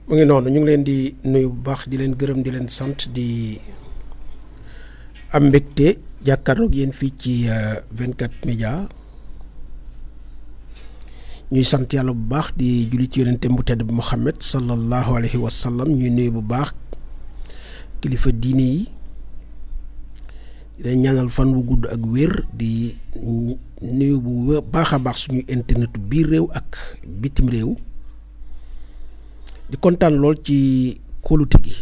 mu ngi noonu ñu ngi leen di nuyu bu baax di leen gërëm di leen sant di am mbégte jàkkaarloog yéen fii ci 24 média ñuy sant yàlla bu baax di julli ci yonente bu tedd bi Muhammad sallallahu alayhi wa sallam. ñuy nuyu bu baax kilifa diine yi di leen ñaanal fan wu gudd ak wér di nuyu bu baax a baax suñu internet biir réew ak bitim réew. di kontaan lool ci kóolute gi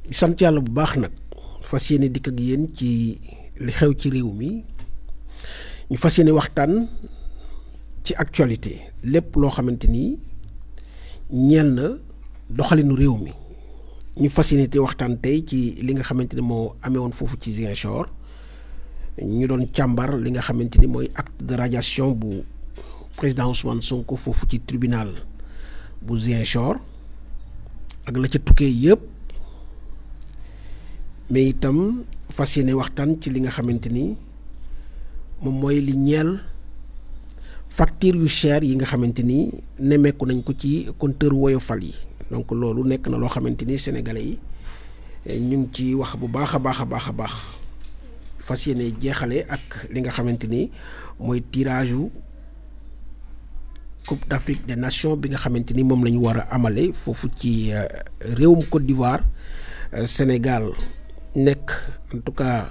di sant yàlla bu baax nag fas yéene dikk ak yéen ci li xew ci réew mi ñu fas yéene waxtaan ci actualité lépp loo xamante ni ñeel na doxalinu réew mi ñu fas yéene te waxtaan tey ci li nga xamante ni moo amee woon foofu ci Ziguinchor ñu doon càmbar li nga xamante ni mooy acte de radiation bu président Ousmane Sonko foofu ci tribunal bu Ziguinchor ak la ca tukkee yëpp mais itam fas yéene waxtaan ci li nga xamante ni moom mooy li ñeel facture yu cher yi nga xamante ni nemmeeku nañ ko ci compteur Woyofal yi. donc loolu nekk na loo xamante ni sénégalais yi ñu ngi ci wax bu baax a baax a baax a baax fas yéene jeexale ak li nga xamante ni mooy tirage yu Coupe d'Afrique des Nations bi nga xamante ni moom la ñu war a amale foofu ci réewum Côte d'Ivoire. Sénégal nekk en tout cas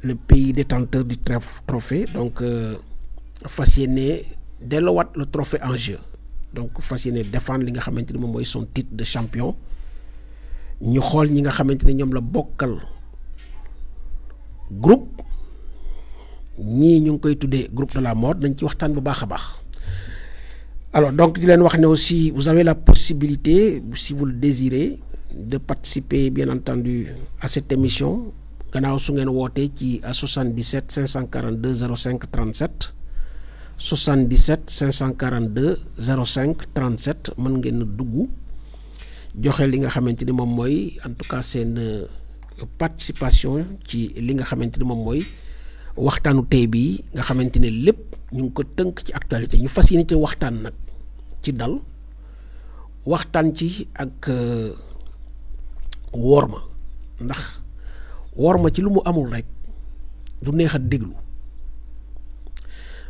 le pays détenteur du trophée donc fas yéene delloowaat le trophée en jeu donc fas yéene défendre li nga xamante ni moom mooy son titre de champion. ñu xool ñi nga xamante ni ñoom la bokkal groupe ñii ñu ngi koy tuddee groupe de la mort nañ ci waxtaan bu baax a baax. Alors donc di leen wax ne aussi vous avez la possibilité si vous le désirez de participer bien entendu à cette émission gannaaw su ngeen wootee ci 77 542 05 37 77 542 05 37 mën ngeen a dugg joxe li nga xamante ni moom mooy en tout cas seen participation ci li nga xamante ni moom mooy waxtaanu tey bii nga xamante ne lépp ñu ngi ko tënk ci actualité ñu fas yéene ci waxtaan nag ci dal waxtaan ci ak worma ndax worma ci lu mu amul rek du neex a déglu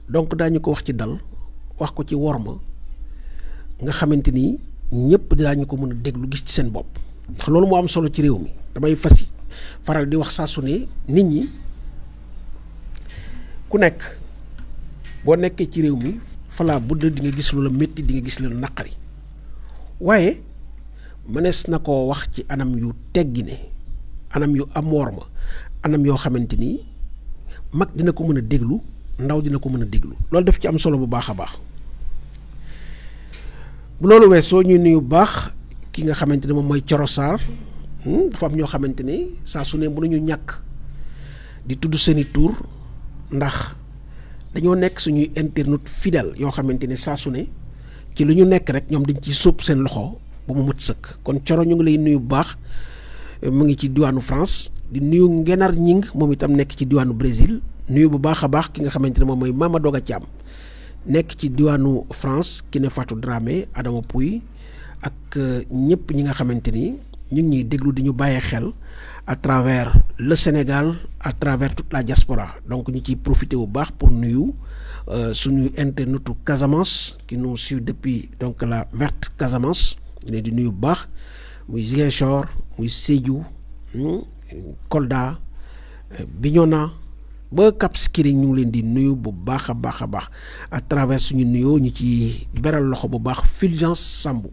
donc daañu ko wax ci dal wax ko ci worma nga xamante ni ñëpp daañu ko mën a déglu gis ci seen bopp ndax loolu moo am solo ci réew mi damay faral di wax saa su ne nit ñi ku nekk boo nekkee ci réew mi falaa budd di nga gis lu la métti di nga gis lu la naqari waaye mënees na koo wax ci anam yu teggine anam yu am worma anam yoo xamante ni mag dina ko mën a déglu ndaw dina ko mën a déglu loolu daf ci am solo bu baax a baax. bu loolu weesoo ñuy nuyu baax ki nga xamante ne moom mooy Coro Sarr dafa am ñoo xamante ne saa su ne mënuñu ñàkk di tudd seeni tur ndax dañoo nekk suñuy internaute fidèle yoo xamante ne saa su ne ci lu ñu nekk rek ñoom dañ ci sóob seen loxo ba mu mët sëkk kon Coro ñu ngi lay nuyu bu baax mu ngi ci diwaanu France di nuyu Ngenar Ñing moom itam nekk ci diwaanu Brésil nuyu bu baax a baax ki nga xamante ne moom mooy Mama Doga Thiam nekk ci diwaanu France ki ne Fatou Dramé Adama Pouy ak ñëpp ñi nga xamante ni ñu ngi ñuy déglu di ñu bàyyee xel à travers le Sénégal à travers toute la diaspora donc ñu ciy profité bu baax pour nuyu suñu internetu Casamance qui nous suit depuis donc la verte Casamance ne di nuyu bu baax muy Ziguinchor muy Sédhiou Kolda Bignona ba Cap Skirring ñu ngi leen di nuyu bu baax a baax a baax à travers suñu nuyoo ñu ci beral loxo bu baax Fulgence Sambou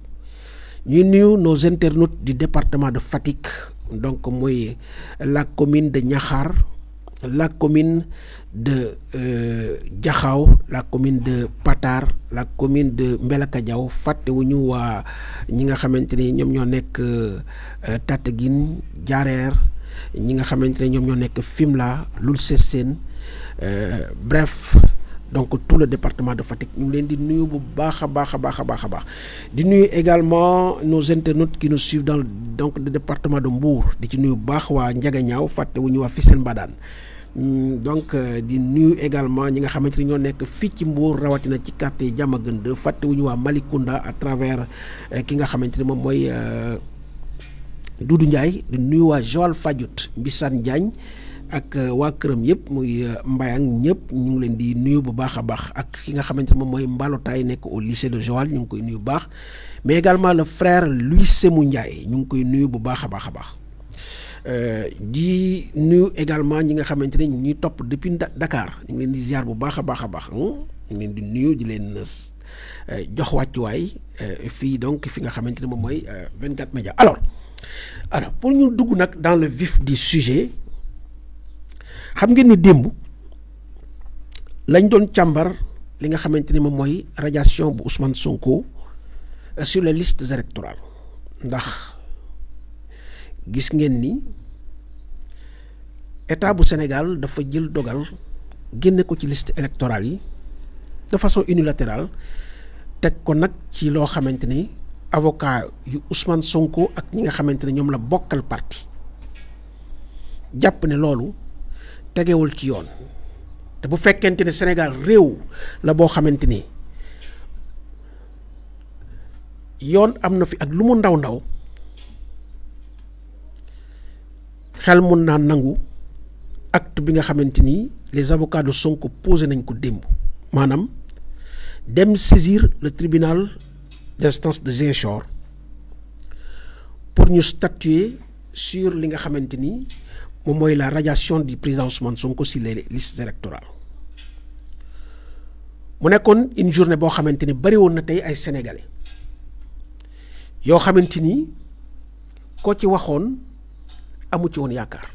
ñuy nuyu nos internautes du département de Fatick donc mooy la commune de Niakhar la commune de Diakhao la commune de Patar la commune de Mbelakadiao fàttewuñu waa ñi nga xamante ni ñoom ñoo nekk Tataguine Diarère ñi nga xamante ne ñoom ñoo nekk Fimela Loul Sessène bref donc tout le département de Fatick ñu ngi leen di nuyu bu baax a baax a baax a baax a baax di nuyu également nos internautes qui nous suivent dans donc le département de Mbour di ci nuyu bu baax waa Ndiaganiao fàttewuñu waa Fissel Mbadane donc di nuyu également ñi nga xamante ni ñoo nekk fii ci Mbour rawatina ci quartier Diamaguène 2 fàttewuñu waa Malicounda à travers ki nga xamante ni moom mooy Doudou Ndiaye di nuyu waa Joal Fadiouth Mbissane Diagne ak waa këram yëpp muy Mbayang ñëpp ñu ngi leen di nuyu bu baax a baax ak ki nga xamante ni moom mooy Mbalotaay nekk au lycée de Joal ñu ngi koy nuyu bu baax mais également le frère Louis Semou Ndiaye ñu ngi koy nuyu bu baax a baax a baax. di nuyu également ñi nga xamante ne ñu ngi topp depuis Dakar ñu ngi leen di ziar bu baax a baax a baax ñu ngi leen di nuyu di leen jox wàccuwaay fii donc fi nga xamante ne moom mooy 24 médias alors pour ñu dugg nag dans le vif du sujet xam ngeen ni démb lañ doon càmbar li nga xamante ni moom mooy radiation bu Ousmane Sonko sur les listes électorales ndax gis ngeen ni état bu Sénégal dafa jël dogal génne ko ci liste électorale yi de façon unilatérale teg ko nag ci loo xamante ni avocat yu Ousmane Sonko ak ñi nga xamante ne ñoom la bokkal parti jàpp ne loolu tegewul ci yoon te bu fekkente ne Sénégal réew la boo xamante ni yoon am na fi ak lu mu ndaw ndaw xel mun naa nangu acte bi nga xamante ni les avocats de Sonko posé nañ ko démb maanaam dem saisir le tribunal d'instance de Ziguinchor pour ñu statuer sur li nga xamante ni moom mooy la radiation du président Ousmane Sonko sur les listes électorales mu nekkoon une journée boo xamante ni bari woon na tey ay sénégalais yoo xamante ni ko ci waxoon amu ci woon yaakaar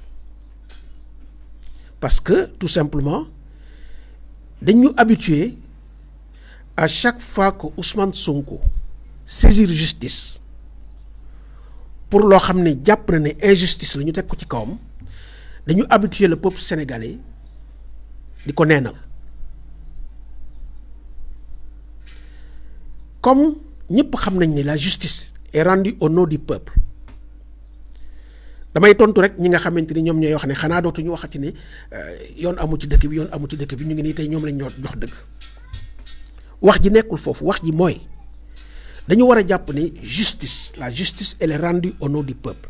parce que tout simplement dañu habitué à chaque fois que Ousmane Sonko saisir justice pour loo xam ne jàpp na ne injustice la ñu teg ko ci kawam dañu habitué le peuple sénégalais di ko neenal comme ñëpp xam nañ ne la justice est rendue au nom du peuple damay tontu rek ñi nga xamante ni ñoom ñooy wax ne xanaa dootuñu waxati ne yoon amu ci dëkk bi yoon amu ci dëkk bi ñu ngi nii tey ñoom lañ ñoo jox dëgg wax ji nekkul foofu wax ji mooy dañu war a jàpp ne justice la justice elle est rendue au nom du peuple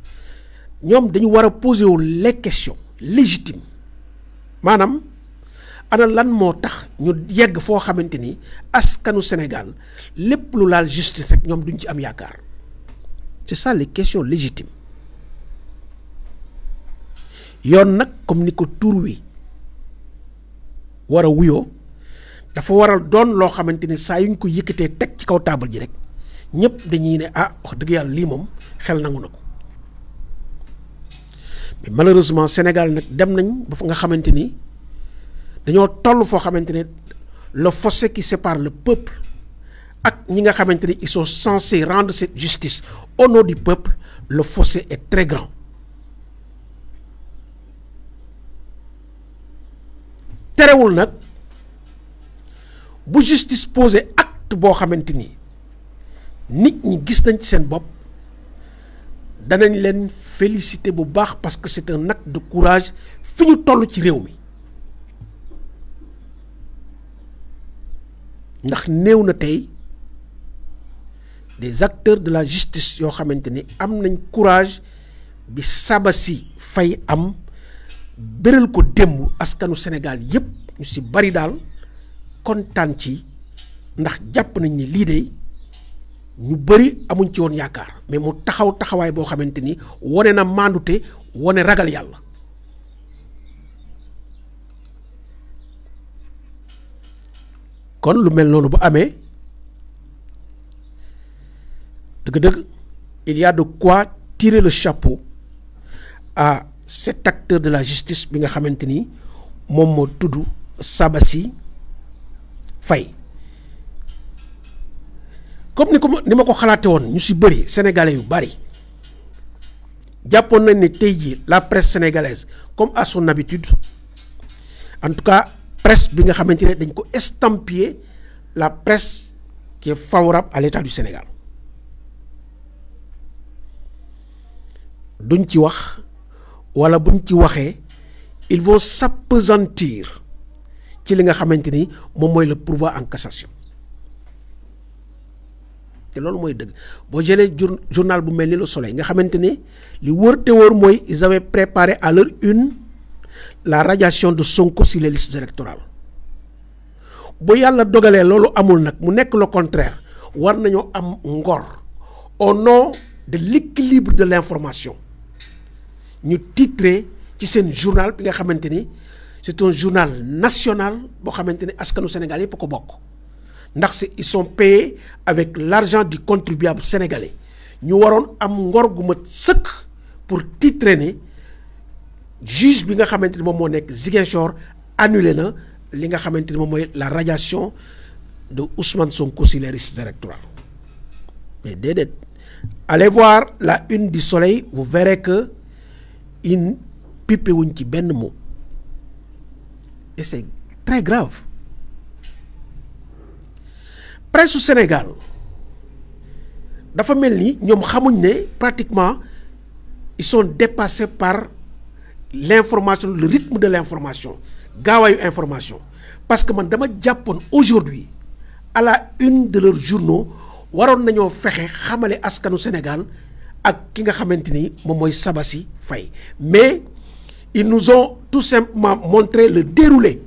ñoom dañu war a poser wu les questions légitimes maanaam ana lan moo tax ñu yegg foo xamante ni askanu Sénégal lépp lu laal justice rek ñoom duñ ci am yaakaar c'est ça les questions légitimes yoon nag comme ni ko tur wi war a wuyoo dafa waral doon loo xamante ni saa yuñ ko yëkkatee teg ci kaw taabal ji rek ñëpp dañuy ne wax dëgg yàlla lii moom xel nangu na ko mais malheureusement Sénégal nag dem nañ ba fa nga xamante ni dañoo toll foo xamante ne le fossé qui sépare le peuple ak ñi nga xamante ni ils sont censés rendre cette justice au nom du peuple le fossé est très grand terewul nag bu justice posé acte boo xamante ni nit ñi gis nañ ci seen bopp danañ leen féliciter bu baax parce que c'est un acte de courage fi ñu toll ci réew mi ndax néew na tey des acteurs de la justice yoo xamante ni am nañ courage bi Sabassi Faye am béral ko démb askanu Sénégal yépp ñu ci bari daal kontaan ci ndax jàpp nañ ni lii de ñu bari amuñ ci woon yaakaar mais mu taxawaay boo xamante ni wone na maandute wone ragal yàlla kon lu mel noonu bu amee dëgg-dëgg il y a de quoi tirer le chapeau à cet acteur de la justice bi nga xamante ni moom moo tudd Sabassi Faye comme ni ma ko xalaate woon ñu ci bëri sénégalais yu bëri jàppoon nañ ne tey jii la presse sénégalaise comme à son habitude en tout cas presse bi nga xamante ne dañ ko estampiller la presse qui est favorable à l'État du Sénégal duñ ci wax wala buñ ci waxee ils vont s'appesantir ci li nga xamante ni moom mooy le pourvoi en cassation te loolu mooy dëgg boo jëlee journal bu mel ni Le Soleil nga xamante ni li wër te wër mooy ils avaient préparé à leur une la radiation de Sonko sur les listes électorales bu yàlla dogalee loolu amul nag mu nekk le contraire war nañoo am ngor au nom de l'équilibre de l'information ñu titré ci seen journal bi nga xamante ni c'est un journal national boo xamante ni askanu Sénégal yëpp ko bokk ndax ils sont payés avec l'argent du contribuable sénégalais ñu waroon am ngor gu mat sëkk pour titrer ne juge bi nga xamante ni moom moo nekk Ziguinchor annulé na li nga xamante ni moom mooy la radiation de Ousmane Sonko sur les listes électorales mais déedéet allez voir la une du Soleil vous verrez que in pipe wuñ ci benn mot et c'est très grave. Presse au Sénégal dafa mel ni ñoom xamuñ ne pratiquement ils sont dépassés par l'information, le rythme de l'information gaawaayu information parce que man dama jàppoon aujourd'hui à la une de leurs journaux waroon nañoo fexe xamale askanu Sénégal ak ki nga xamante ni moom mooy Sabassi Faye mais ils nous ont tout simplement montré le déroulé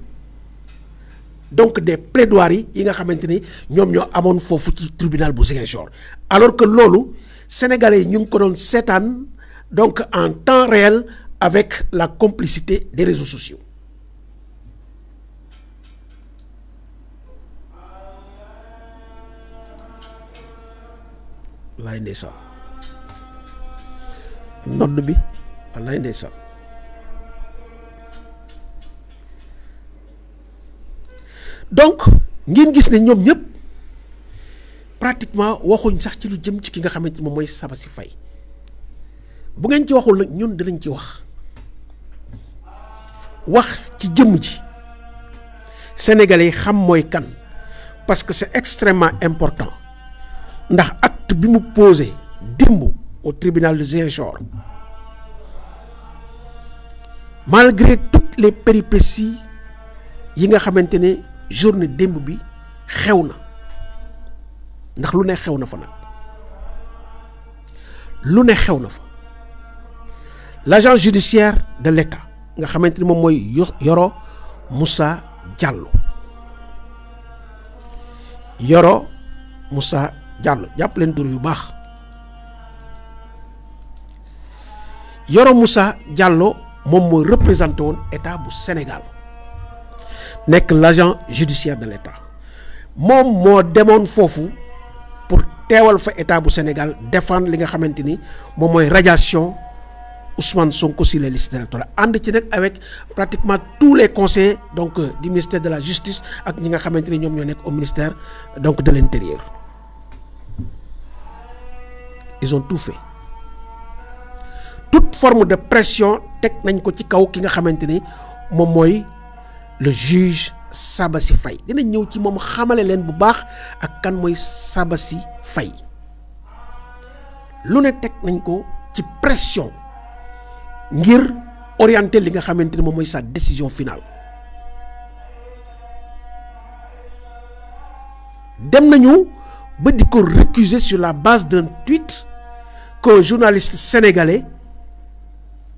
donc des plaidoiries yi nga xamante ni ñoom ñoo amoon foofu ci tribunal bu Ziguinchor alors que loolu sénégalais yi ñu ngi ko doon seetaan donc en temps réel avec la complicité des réseaux sociaux. wallaay ndeysaan nodd bi wallaay ndeysaan donc ngeen gis ne ñoom ñëpp pratiquement waxuñ sax ci lu jëm ci ki nga xamante moom mooy Sabassi Faye bu ngeen ci waxul nag ñun dinañ ci wax ci jëmm ji sénégalais yi xam mooy kan parce que c'est extrêmement important ndax acte bi mu posé démb au tribunal de Ziguinchor malgré toutes les péripéties yi nga xamante ne journée démb bi xew na ndax lu ne xew na fa nag lu ne xew na fa l'agent judiciaire de l'État nga xamante ni moom mooy Yoro Moussa Diallo Yoro Moussa Diallo jàpp leen tur yu baax Yoro Moussa Diallo moom mooy représenté woon état bu Sénégal nekk l'agent judiciaire de l'État moom moo demoon foofu pour teewal fa état bu Sénégal défendre li nga xamante ni moom mooy radiation Ousmane Sonko sur les listes électorales ànd ci nag avec pratiquement tous les conseillers donc du ministère de la justice ak ñi nga xamante ni ñoom ñoo nekk au ministère donc de l'intérieur ils ont tout fait toute forme de pression teg nañ ko ci kaw ki nga xamante ni moom mooy le juge Sabassi Faye dinañ ñëw ci moom xamale leen bu baax ak kan mooy Sabassi Faye lu ne teg nañ ko ci pression ngir orienter li nga xamante ni moom mooy sa décision finale dem nañu ba di ko récuser sur la base d'un tweet qu'un journaliste sénégalais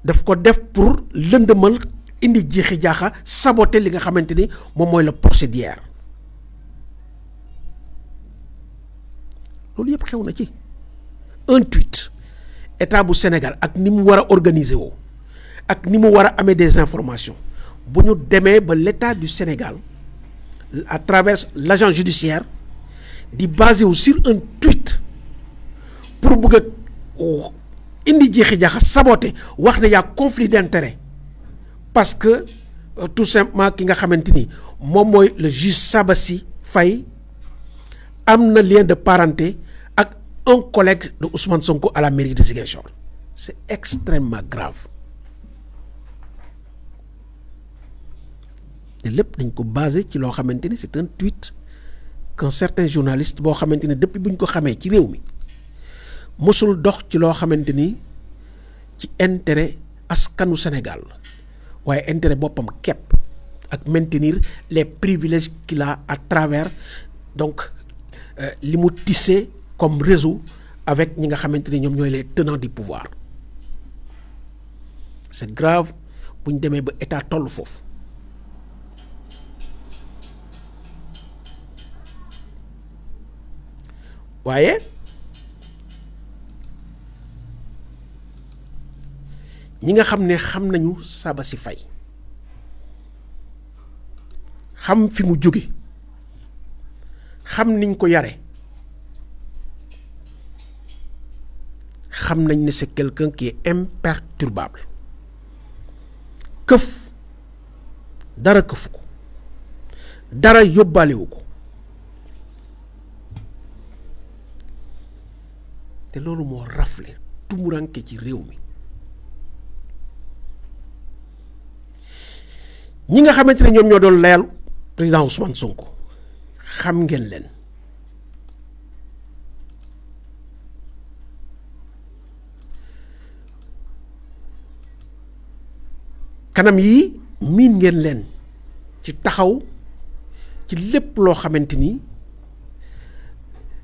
daf ko def pour lëndëmal indi jeexi jaaxa saboter li nga xamante ni moom mooy le procédure loolu yëpp xew na ci un tweet état bu Sénégal ak ni mu war a organiser woo ak ni mu war a amee des informations bu ñu demee ba l'état du Sénégal à travers l'agent judiciaire di basé wu sur un tweet pour bëgg a indi jeexi jaaxa saboter wax ne y'a conflit d'intérêt parce que tout simplement ki nga xamante ni moom mooy le juge Sabassi Faye am na lien de parenté ak un collègue de Ousmane Sonko à la mairie de Ziguinchor c'est extrêmement grave te lépp dañ ko basé ci loo xamante ni c'est un tweet qu'un certain journaliste boo xamante ni depuis bu ñu ko xamee ci réew mi mosul dox ci loo xamante ni ci intérêt askanu Sénégal waaye intérêt boppam képp ak maintenir les privilèges qu'il a à travers donc li mu tissé comme réseau avec ñi nga xamante ni ñoom ñooy les tenants du pouvoir. C'est grave bu ñu demee ba état toll foofu. waaye ñi nga xam ne xam nañu Sabassy Faye xam fi mu jóge xam niñ ko yare xam nañ ne c'est quelqu'un qui est imperturbable këf dara këf ko dara yóbbaalewu ko te loolu moo rafle tumuranke ci réew mi ñi nga xamante ne ñoom ñoo doon layal président Ousmane Sonko xam ngeen leen kanam yi miin ngeen leen ci taxaw ci lépp loo xamante ni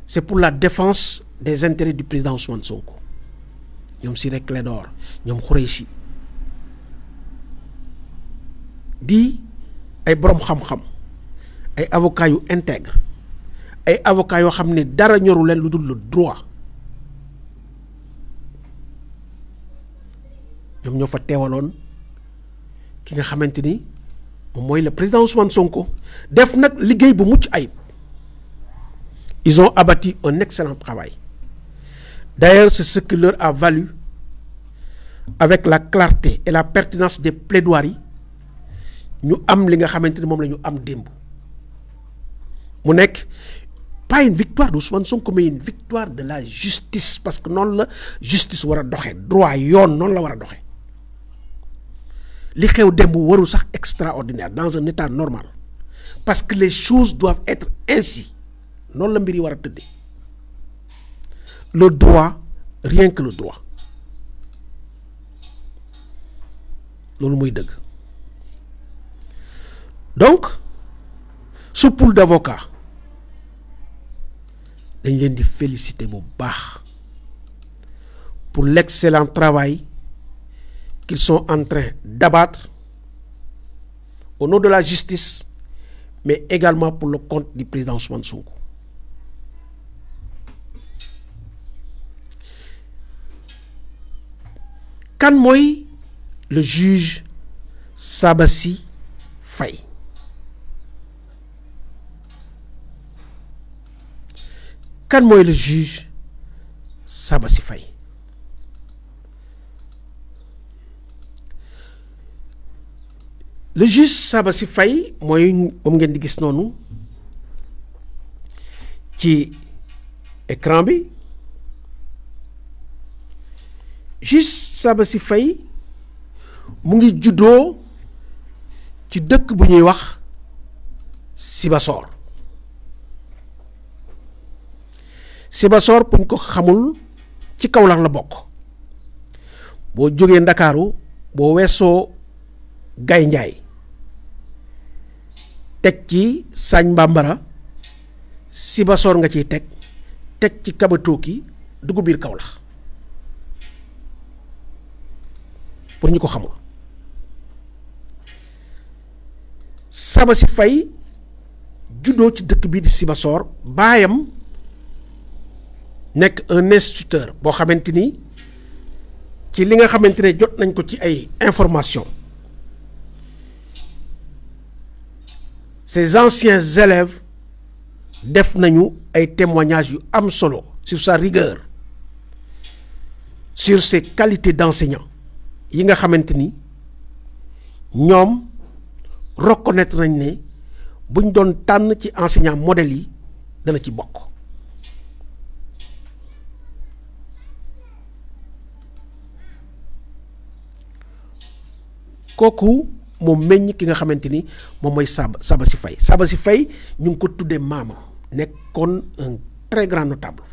c'est pour la défense des intérêts du président Ousmane Sonko ñoom Ciré Clédor ñoom Khoureyssi di ay boroom xam-xam ay avocats yu intègre ay avocats yoo xam ne dara ñoru leen lu dul le droit ñoom ñoo fa teewaloon ki nga xamante ni moom mooy le président Ousmane Sonko def nag liggéey bu mucc ayib. Ils ont abattu un excellent travail. D'ailleurs, c'est ce qui leur a valu, avec la clarté et la pertinence des plaidoiries, ñu am li nga xamante ni moom la ñu am démb. mu nekk pas une victoire d'Ousmane Sonko mais une victoire de la justice parce que noonu la justice war a doxee droit yoon noonu la war a doxee li xew démb warul sax extraordinaire dans un état normal parce que les choses doivent être ainsi. noonu la mbir yi war a tëddee le droit rien que le droit loolu mooy dëgg donc su pool d'avocats dañ leen di féliciter bu baax pour l'excellent travail qu'ils sont en train d'abattre au nom de la justice mais également pour le compte du président Ousmane Sonko. Kan mooy le juge Sabassy Faye kan mooy le juge Sabassy Faye le juge Sabassy Faye mooy moom ngeen di gis noonu ci écran bi juge Sabassy Faye mu ngi juddoo ci dëkk bu ñuy wax Sibassor pour ñu ko xamul ci Kaolack la bokk boo jógee Ndakaaru boo weesoo Gaye Njaay teg ci Sagne Bambara Sibassor nga ciy teg ci Kabatoki dugg biir Kaolack pour ñu ko xamul Sabassy Faye juddoo ci dëkk bii di Sibassor baayam nekk un instituteur boo xamante ni ci li nga xamante ne jot nañ ko ci ay information ces anciens élèves def nañu ay témoignages yu am solo sur sa rigueur sur ses qualités d'enseignant yi nga xamante ni ñoom reconnaître nañ ne buñ doon tànn ci enseignant modèle yi dana ci bokk kooku moom meññ ki nga xamante ni moom mooy Sabassy Faye ñu ngi ko tuddee maamam nekkoon un très grand notable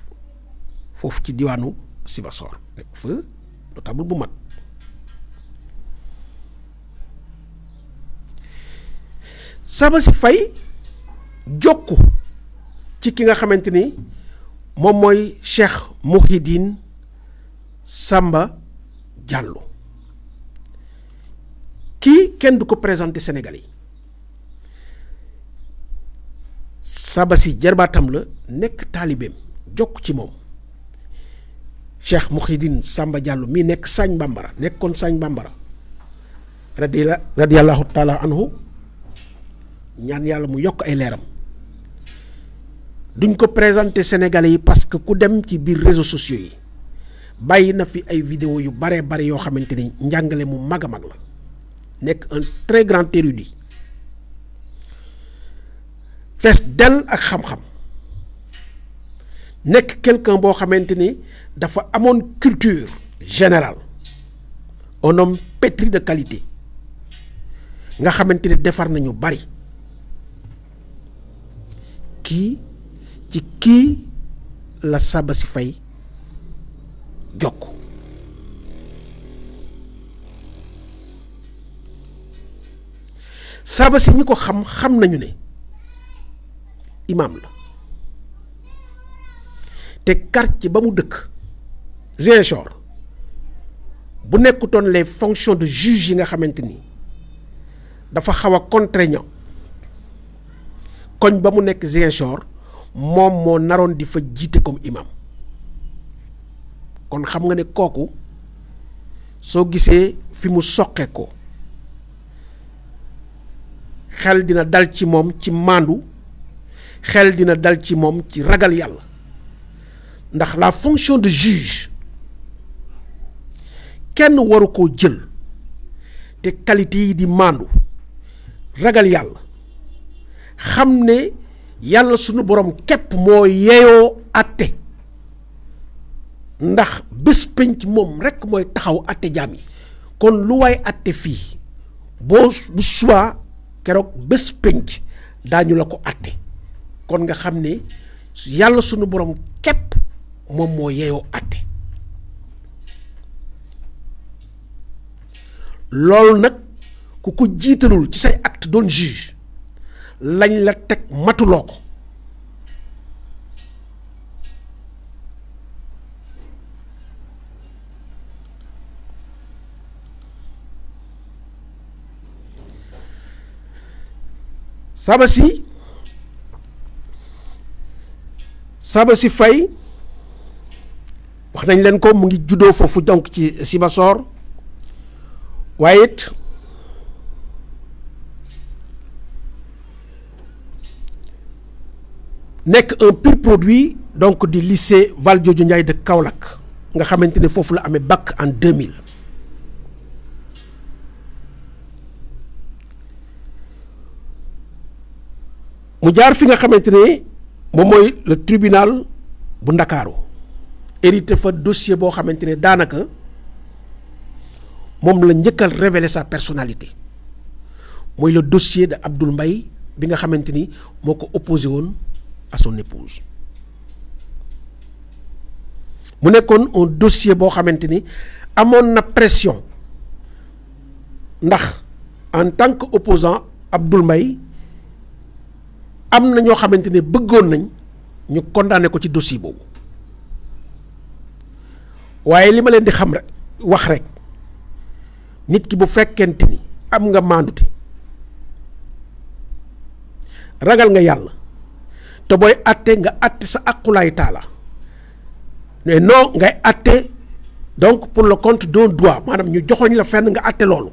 foofu ci diwaanu Sibassor nekk fa notable bu mag Sabassy Faye jokku ci ki nga xamante ni moom mooy Cheikh Mouhidine Samba Diallo kii kenn du ko présenté Sénégalais yi Sabassy jarbaatam la nekk taalibeem jokk ci moom Cheikh Mouhidine Samba Diallo mii nekk Sagne Bambara nekkoon Sagne Bambara radiyallahu taala anhu ñaan yàlla mu yokk ay leeram duñ ko présenté Sénégalais yi parce que ku dem ci biir réseaux sociaux yi bàyyi na fi ay vidéo yu bare bare yoo xamante ni njàngale mu mag a mag la nekk un très grand érudit fees dell ak xam-xam nekk quelqu'un boo xamante ni dafa amoon culture générale un homme pétri de qualité nga xamante ni defar nañu bari kii ci kii la Sabassy Faye jokk Sabassy ñi ko xam nañu ne imam la te quartier ba mu dëkk Ziguinchor bu nekkutoon les fonctions de juge yi nga xamante ni dafa xaw a contraignant koñ ba mu nekk Ziguinchor moom moo naroon di fa jiite comme imam kon xam nga ne kooku soo gisee fi mu soqe ko xel dina dal ci moom ci maandu xel dina dal ci moom ci ragal yàlla ndax la fonction de juge kenn waru koo jël te qualité yi di maandu ragal yàlla xam ne yàlla sunu borom képp moo yeyoo àtte ndax bés penc moom rekk mooy taxaw àtte jaam yi kon lu waay àtte fii bu subaa keroog bés penc daañu la ko àtte kon nga xam ne yàlla sunu borom képp moom moo yeyoo àtte loolu nag ku ko jiitalul ci say acte doon juge lañ la teg matuloo ko Sabassy Faye wax nañ leen ko mu ngi juddoo foofu donc ci Sibassor waaye it nekk un pur produit donc du lycée Valdiodio Ndiaye de Kaolack nga xamante ne foofu la amee bac en 2000 mu jaar fi nga xamante ne moom mooy le tribunal bu Ndakaaru hérité fa dossier boo xamante ne daanaka moom la njëkkal révéler sa personnalité mooy le dossier de Abdoul Mbaye bi nga xamante ni moo ko opposé woon à son épouse mu nekkoon un dossier boo xamante ni amoon na pression ndax en tant que opposant Abdoul Mbaye am na ñoo xamante ne bëggoon nañ ñu condamné ko ci dossier boobu waaye li ma leen di xam rek wax rek nit ki bu fekkente ni am nga maandute ragal nga yàlla te booy atte nga atte sa aqulaay taala mais non ngay atte donc pour le compte d'un droit maanaam ñu joxoñ la fenn nga atte loolu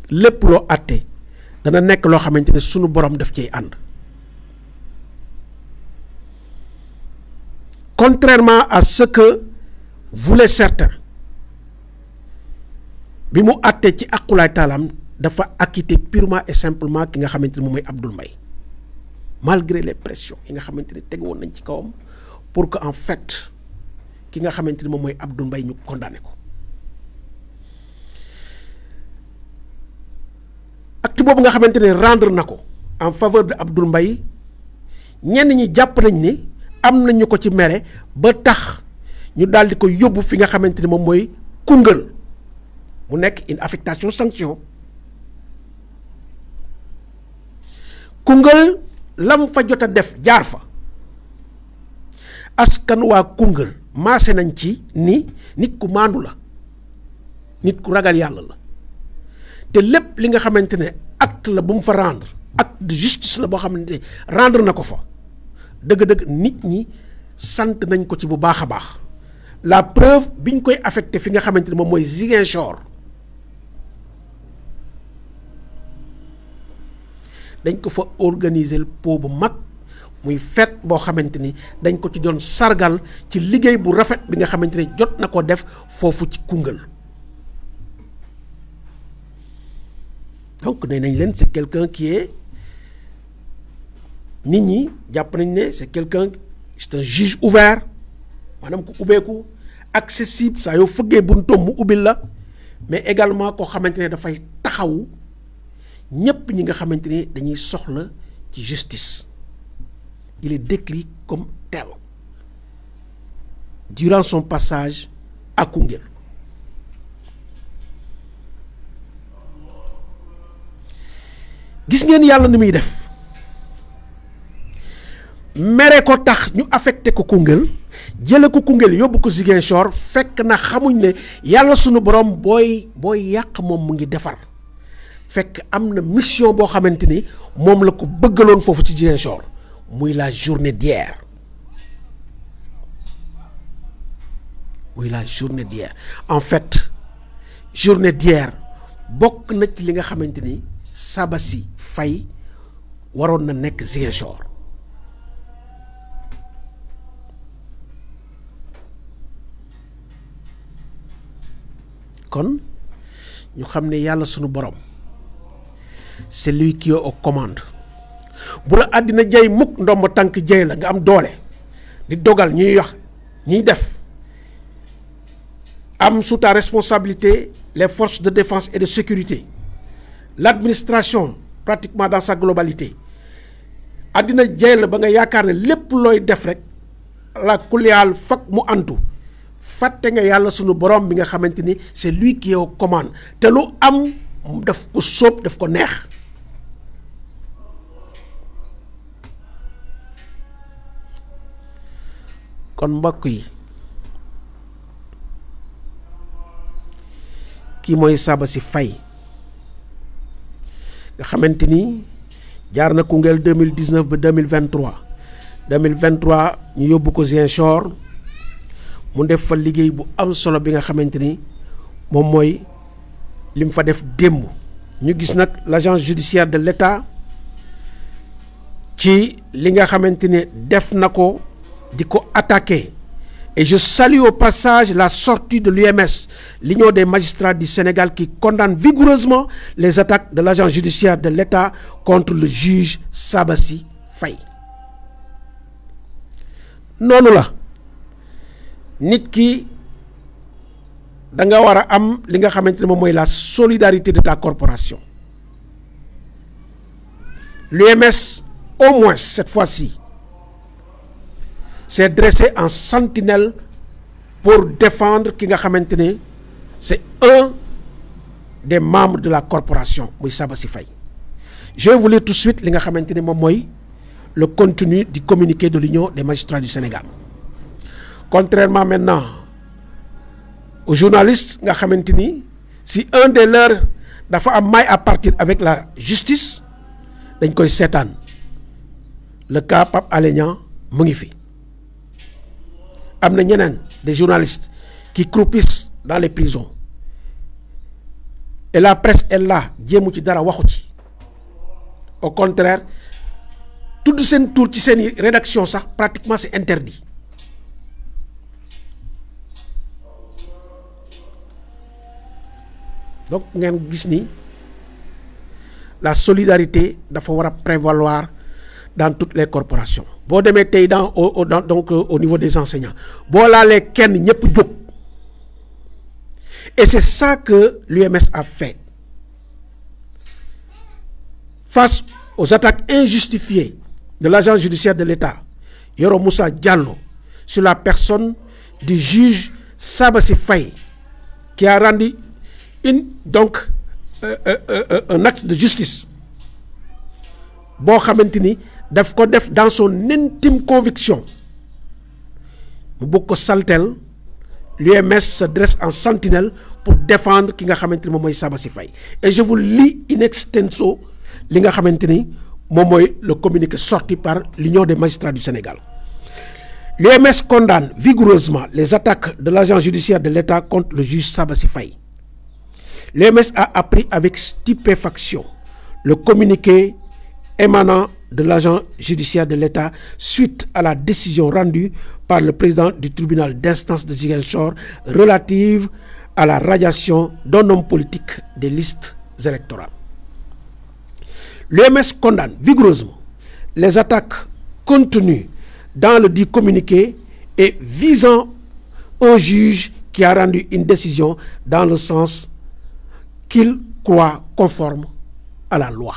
lépp loo atte dana nekk loo xamante ne sunu borom daf cay ànd contrairement à ce que voulaient certains bi mu àttee ci aqulaay taalaam dafa acquitté purement et simplement ki nga xamante ne moom mooy Abdoul Mbaye malgré les pressions yi nga xamante ne teg woon nañ ci kawam pour que en fait ki nga xamante ne moom mooy Abdoul Mbaye ñu condamné ko acte boobu nga xamante ne rendre na ko en faveur de Abdoul Mbaye ñenn ñi jàpp nañ ne am na ñu ko ci mere ba tax ñu daal di ko yóbbu fi nga xamante ne moom mooy Koungheul mu nekk une affectation sanction. Koungheul lam fa jot a def jaar fa askan waa Koungheul maase nañ ci ni nit ku maandu la, nit ku ragal yàlla la, te lépp li nga xamante ne acte la bu mu fa rendre, acte de justice la boo xamante ne rendre na ko fa, dëgg-dëgg nit ñi sant nañ ko ci bu baax a baax. La preuve biñ koy affecté fi nga xamante ne moom mooy Ziguinchor, dañ ko fa organiser po bu mag muy fête boo xamante ni dañ ko ci doon sargal ci liggéey bu rafet bi nga xamante ne jot na ko def foofu ci Koungheul. Donc nee nañ leen c'est quelqu'un qui est, nit ñi jàpp nañ ne c'est quelqu'un, c'est un juge ouvert, maanaam ku ubbeeku, accessible, saa yoo fëggee buntoom mu ubbil la, mais également koo xamante ne dafay taxawu ñépp ñi nga xamante ne dañuy soxla ci justice. Il est décrit comme tel durant son passage à Koungheul. Gis ngeen yàlla ni muy def, mere ko tax ñu affecté ko Koungheul, jële ko Koungheul yóbbu ko Ziguinchor, fekk na xamuñ ne yàlla sunu borom booy yàq moom mu ngi defar. Fekk am na mission boo xamante ni moom la ko bëggaloon foofu ci Ziguinchor, muy la journée d'hier. Muy la journée d'hier. En fait, journée d'hier bokk na ci li nga xamante ni Sabasy Faye waroon na nekk Ziguinchor. Kon ñu xam ne yàlla sunu borom, c'est lui qui est aux commandes. Bu la àddina jay mukk ndomb tànk jay la nga am doole di dogal ñuy wax ñuy def, am sous ta responsabilité les forces de défense et de sécurité, l'administration pratiquement dans sa globalité. Àddina jay la ba nga yaakaar ne lépp looy def rek la kuliyaal fak mu antu, fàtte nga yàlla sunu borom bi nga xamante ni c'est lui qui est aux commandes, te lu am daf ko sóob daf ko neex. Kon mbokk yi, kii mooy Sabasy Faye nga xamante ni jaar na Koungheul 2019 ba 2023 ñu yóbbu ko Ziguinchor mu def fa liggéey bu am solo bi nga xamante ni moom mooy lim fa def démb. ñu gis nag l'agence judiciaire de l'État ci li nga xamante ne def na ko di ko attaqué, et je salue au passage la sortie de l'UMS, l'Union des magistrats du Sénégal, qui condamne vigoureusement les attaques de l'agence judiciaire de l'État contre le juge Sabasy Faye. noonu la nit ki da nga war a am li nga xamante ne moom mooy la solidarité de ta corporation. L'UMS, au moins cette fois-ci, s'est dressé en sentinelle pour défendre ki nga xamante ne c'est un des membres de la corporation muy Sabasy Faye. Je vais vous lire tout de suite li nga xamante ne moom mooy le contenu du communiqué de l'Union des magistrats du Sénégal. Contrairement maintenant aux journalistes nga xamante ni si un des leurs dafa am maille à partir avec la justice, dañ koy seetaan. Le cas Pape Alé Niang mu ngi fi. Am na ñeneen des journalistes qui croupissent dans les prisons, et la presse est là, jéemu ci dara waxu ci. Au contraire, tudd seen tour ci seen rédaction sax pratiquement c'est interdit. Donc ngeen gis ni la solidarité dafa war a prévaloir dans toutes les corporations. Boo demee tey donc au niveau des enseignants, boo laalee kenn ñëpp jóg. Et c'est ça que l'UMS a fait. Face aux attaques injustifiées de l'agence judiciaire de l'État, Yoro Moussa Diallo, sur la personne du juge Sabasy Faye, qui a rendu un acte de justice boo xamante ni daf ko def dans son intime conviction mu bëgg ko saltel. L'UMS se dresse en sentinelle pour défendre ki nga xamante ni moom mooy Sabassy Faye et je vous lis in extenso li nga xamante ni moom mooy le communiqué sorti par l'Union des magistrats du Sénégal. L'UMS condamne vigoureusement les attaques de l'agent judiciaire de l'État contre le juge Sabassy Faye. L'UMS a appris avec stupéfaction le communiqué émanant de l'agent judiciaire de l'État suite à la décision rendue par le président du tribunal d'instance de Ziguinchor relative à la radiation d'un homme politique des listes électorales. L'UMS condamne vigoureusement les attaques contenues dans le dit communiqué et visant un juge qui a rendu une décision dans le sens qu'il croit conforme à la loi.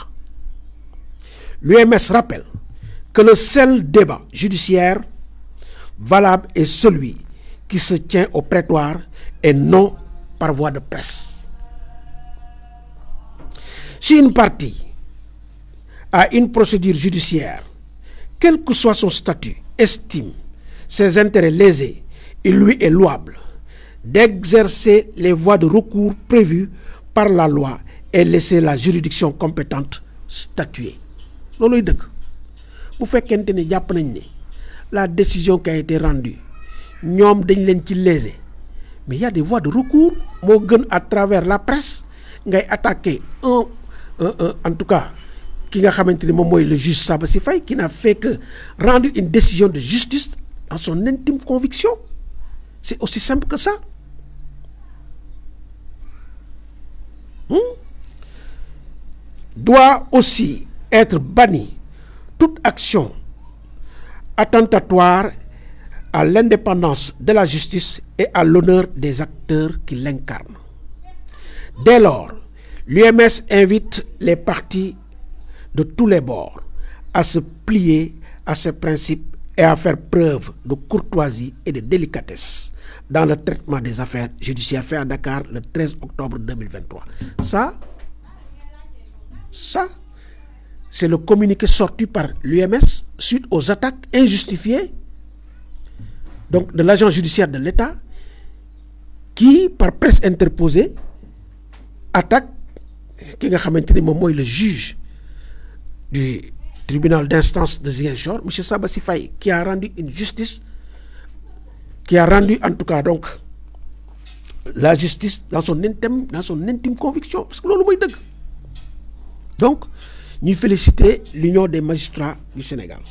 L'UMS rappelle que le seul débat judiciaire valable est celui qui se tient au prétoire et non par voie de presse. Si une partie a une procédure judiciaire, quel que soit son statut, estime ses intérêts lésés, il lui est louable d'exercer les voies de recours prévues par la loi et laisser la juridiction compétente statuer. looluy dëgg bu fekkente ni jàpp nañ ne la décision qui a été rendue ñoom dañ leen ci lésé mais il y a des voies de recours moo gën à travers la presse ngay attaquer en tout cas ki nga xamante ni moom mooy le juge Sabassy Faye qui n'a fait que rendre une décision de justice dans son intime conviction. C'est aussi simple que ça. Doit aussi être bannie toute action attentatoire à l'indépendance de la justice et à l'honneur des acteurs qui l'incarnent. Dès lors, l'UMS invite les parties de tous les bords à se plier à ces principes et à faire preuve de courtoisie et de délicatesse dans le traitement des affaires judiciaires fait à Dakar le 13 octobre 2023. Ça, c'est le communiqué sorti par l'UMS suite aux attaques injustifiées donc de l'agent judiciaire de l'État qui, par presse interposée, attaque ki nga xamante ni moom mooy le juge du tribunal d'instance de Ziguinchor, M. Sabassy Faye, qui a rendu une justice, qui a rendu en tout cas donc la justice dans son intime conviction, parce que loolu mooy dëgg. Donc ñuy féliciter l'Union des magistrats du Sénégal,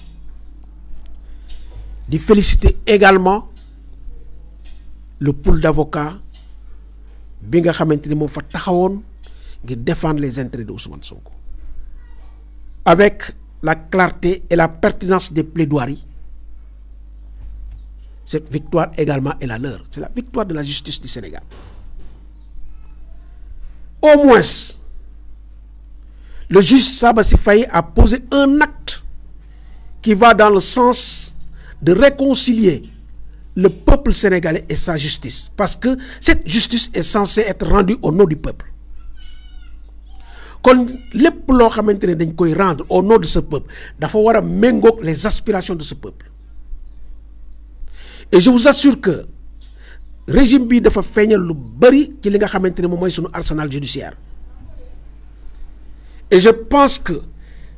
di féliciter également le pool d'avocats bi nga xamante ni moom fa taxawoon ngir défendre les intérêts de Ousmane Sonko avec la clarté et la pertinence des plaidoiries. Cette victoire également est la leur. C'est la victoire de la justice du Sénégal. Au moins, le juge Sabassy Faye a posé un acte qui va dans le sens de réconcilier le peuple sénégalais et sa justice. Parce que cette justice est censée être rendue au nom du peuple. Kon lépp loo xamante ne dañ koy rendre au nom de ce peuple dafa war a méngoog les aspirations de ce peuple. Et je vous assure que régime bi dafa feeñal lu bari ci li nga xamante ne moom mooy sunu arsenal judiciaire. Et je pense que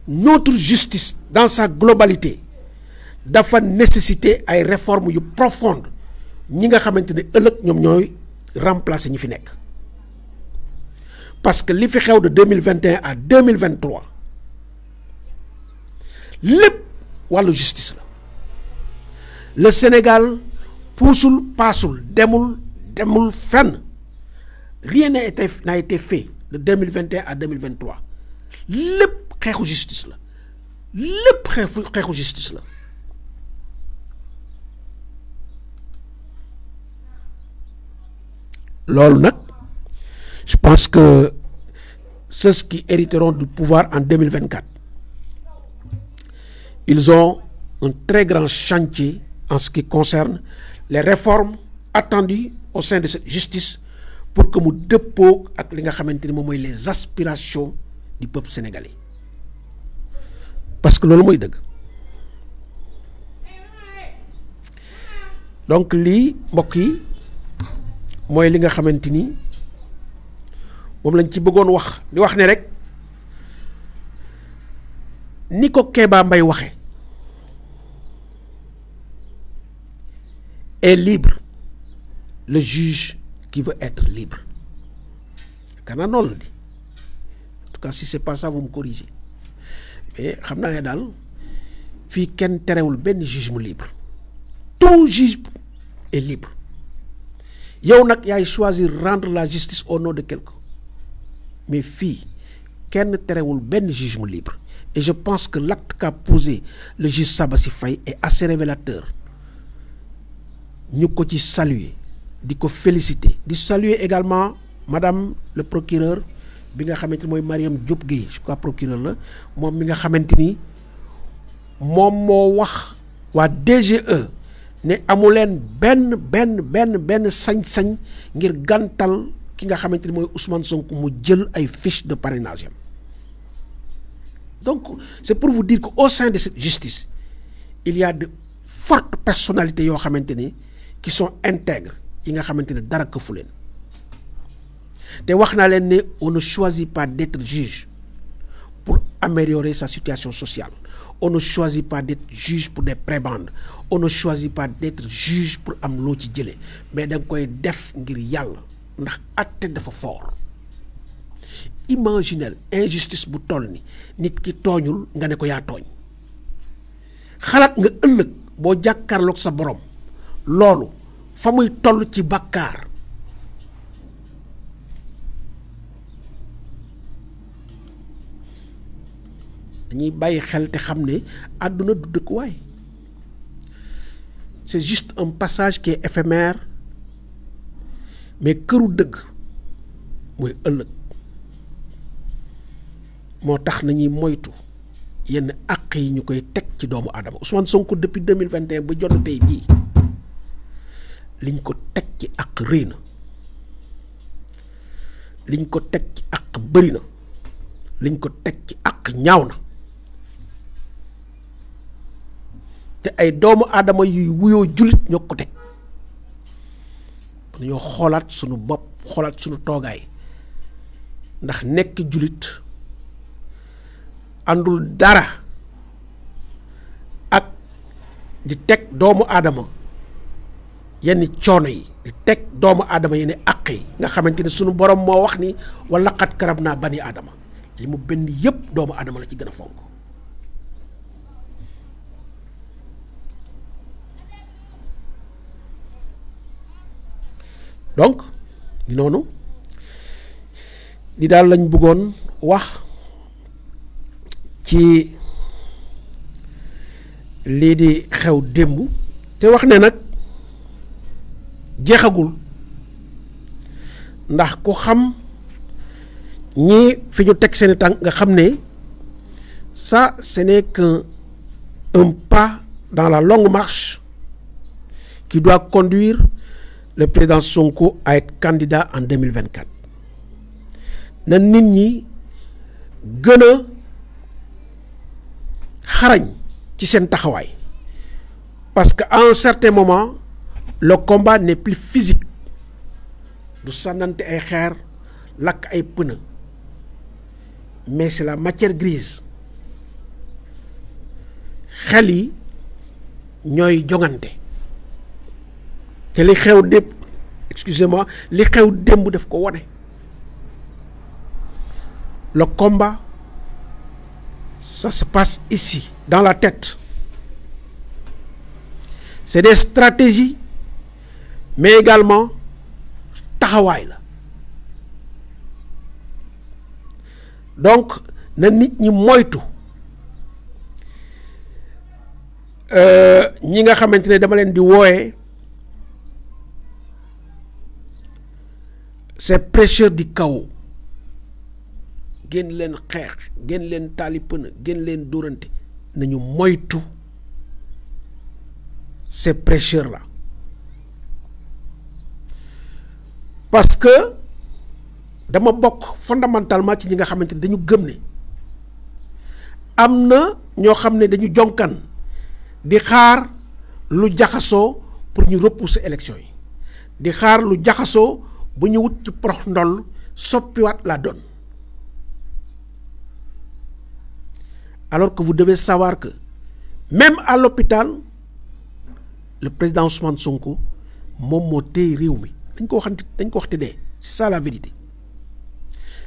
notre justice dans sa globalité dafa nécessiter ay réformes yu profondes ñi nga xamante ne ëllëg ñoom ñooy remplacer ñi fi nekk. Parce que li fi xew de 2021 à 2023 lépp wàllu justice la. Le Sénégal puusul paasul demul fenn. Rien n'a été fait de 2021 à 2023. Lépp xeexu justice la. Lépp xeexu justice la. Loolu nag je pense que ceux qui hériteront du pouvoir en 2024, ils ont un très grand chantier en ce qui concerne les réformes attendues au sein de cette justice pour que mu dëppoo ak li nga xamante ni moom mooy les aspirations du peuple sénégalais parce que loolu mooy dëgg. donc lii mbokk yi mooy li nga xamante ni moom lañ ci bëggoon wax di wax ne rek ni ko Kéba Mbaye waxe est libre le juge qui veut être libre kana noonu la di en tout cas si c'est pas ça vous me corrigez mais xam naa ne daal fii kenn terewul benn juge mu libre tout juge est libre yow nag yaay choisir rendre la justice au nom de quelqu'un mais fii kenn terewul benn juge mu libre et je pense que l'acte qu'a posé le juge Sabassi Faye est assez révélateur ñu ko ci saluer di ko féliciter di saluer également madame le procureur bi nga xamante ni mooy Mariam Diop Gueye je crois procureur la moom mi nga xamante ni moom moo wax waa DGE ne amuleen benn sañ-sañ ngir gàntal ki nga xamante ni mooy Ousmane Sonko mu jël ay fiche de parrainage am donc c'est pour vous dire qu'au sein de cette justice il y a de fortes personnalités yoo xamante ni qui sont intègres yi nga xamante ne dara këfu leen te wax naa leen ne on ne choisit pas d'être juge pour améliorer sa situation sociale on ne choisit pas d'être juge pour des prébendes on ne choisit pas d'être juge pour am loo ci jëlee mais da nga koy def ngir yàlla ndax àtte dafa fort imaginez injustice bu toll ni nit ki tooñul nga ne ko yaa tooñ xalaat nga ëllëg boo jàkkaarloog sa borom loolu fa muy toll ci bàkkaar dañuy bàyyi xel te xam ne àdduna du dëkkuwaay c'est juste un passage qui est éphémère mais këru dëgg mooy ëllëg moo tax nañuy moytu yenn àq yi ñu koy teg ci doomu aadama Ousmane Sonko depuis 2021 ba jot tey bii liñ ko teg ci àq rëy na liñ ko teg ci àq bëri na liñ ko teg ci àq ñaaw na te ay doomu aadama yuy wuyoo jullit ñoo ko teg dañoo xoolaat sunu bopp xoolaat sunu toogaay ndax nekk jullit àndul dara ak di teg doomu aadama yenn coono yi di teg doomu aadama yenn àq yi nga xamante ne sunu borom moo wax ni wa laqad karamnaa bani aadama li mu benn yépp doomu aadama la ci gën a fonk donc di noonu di daal lañ bëggoon wax ci lii di xew démb te wax ne nag jeexagul ndax ku xam ñii fi ñu teg seeni tànk nga xam ne ça ce n'est qu'un pas dans la longue marche qui doit conduire le président Sonko à être candidat en 2024 na nit ñi gën a xarañ ci seen taxawaay parce que à un certain moment le combat n'est plus physique du sànnante ay xeer lakk ay pneu mais c'est la matière grise xel yi ñooy jongante te li xew démb excusez-moi li xew démb daf ko wone le combat ça se passe ici dans la tête c'est des stratégies mais également taxawaay la donc na nit ñi moytu ñi nga xamante ne dama leen di wooye ces prêcheurs du chaos gën leen xeex gën leen taali pëna gën leen dóorante nañu moytu ces prêcheurs là parce que dama bokk fondamentalement ci ñi nga xamante ne dañu gëm ne am na ñoo xam ne dañu jonkan di xaar lu jaxasoo pour ñu repousser élection yi di xaar lu jaxasoo bu ñu wut ci prox ndoll soppiwaat la donne alors que vous devez savoir que même à l'hôpital le président Ousmane Sonko moom moo téye réew mi dañ ko waxante dee c'est ça la vérité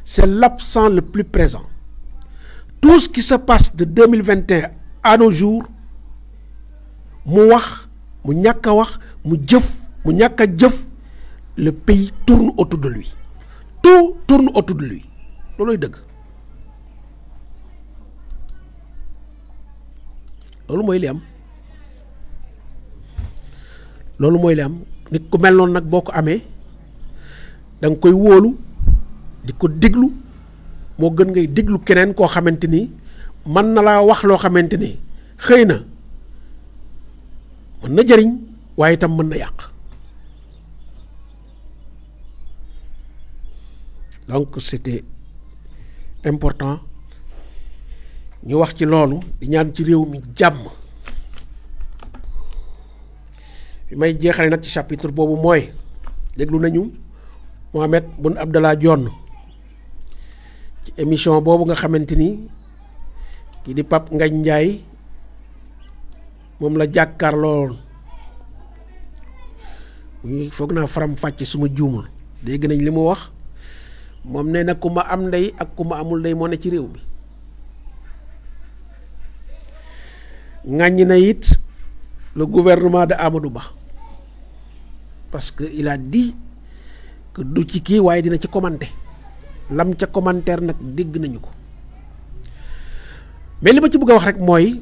c'est l'absent le plus présent tout ce qui se passe de 2021 à nos jours mu wax mu ñàkk a wax mu jëf mu ñàkk a jëf le pays tourne autour de lui tout tourne autour de lui loolooy dëgg loolu mooy li am loolu mooy li am nit ku mel noonu nag boo ko amee da nga koy wóolu di ko déglu moo gën ngay déglu keneen koo xamante ni mën na laa wax loo xamante ni xëy na mën na jëriñ waaye itam mën na yàq donc c'était important ñu wax ci loolu di ñaan ci réew mi jàmm fi may jeexale nag ci chapitre boobu mooy déglu nañu Mohamed Boun Abdallah Dionne ci émission boobu nga xamante ni kii di Pape Ngagne Ndiaye moom la jàkkaarloo foog naa faram fàcc suma juumul dégg nañ li mu wax moom nee na ku ma am ndey ak ku ma amul ndey moo ne ci réew mi ŋàññi na it le gouvernement de Amadou Ba parce que il a dit que du ci kii waaye dina ci commenter lam ca commentaire nag dégg nañu ko mais li ma ci bëgg a wax rek mooy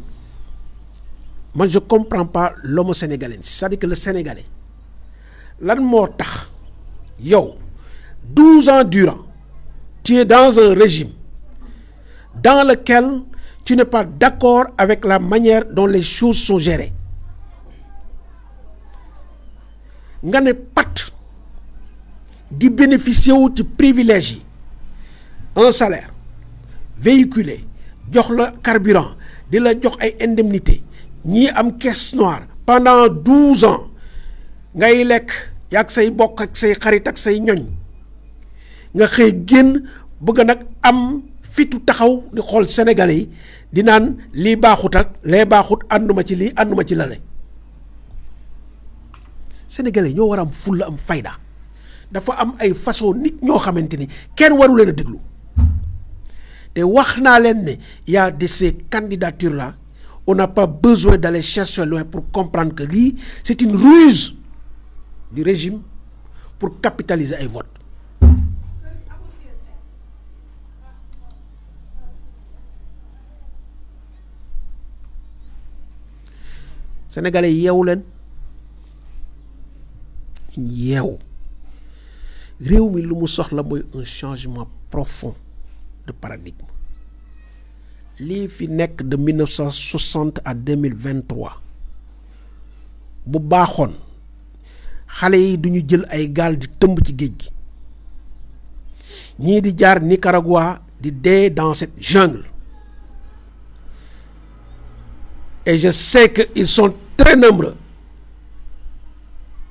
man je comprends pas l'homo sénégalais c'est-à-dire que le sénégalais lan moo tax yow 12 ans durant tu es dans un régime dans lequel tu n'es pas d'accord avec la manière dont les choses sont gérées nga ne pat di bénéficier wu ci privilège yi un salaire véhiculé jox la carburant di la jox ay indemnité ñii am caisse noire pendant 12 ans ngay lekk yaag say bokk ak say xarit ak say ñoñ nga xëy génn bëgg nag am fitu taxaw di xool Sénégalais yi di naan lii baaxut ak lee baaxut ànduma ci lii ànduma ci lale Sénégalais yi ñoo war a am fulla am fayda dafa am ay façon nit ñoo xamante ni kenn waru leen a déglu te wax naa leen ne y a de ces candidatures là on n'a pas besoin d'aller chercher loin pour comprendre que lii c'est une ruse du régime pour capitaliser ay votes Sénégalais yeewu leen yeewu réew mi lu mu soxla mooy un changement profond de paradigme lii fi nekk de 1960 à 2023 bu baaxoon xale yi duñu jël ay gaal di tëmb ci géej gi ñii di jaar Nicaragua di dee dans cette jungle et je sais que ils sont très nombreux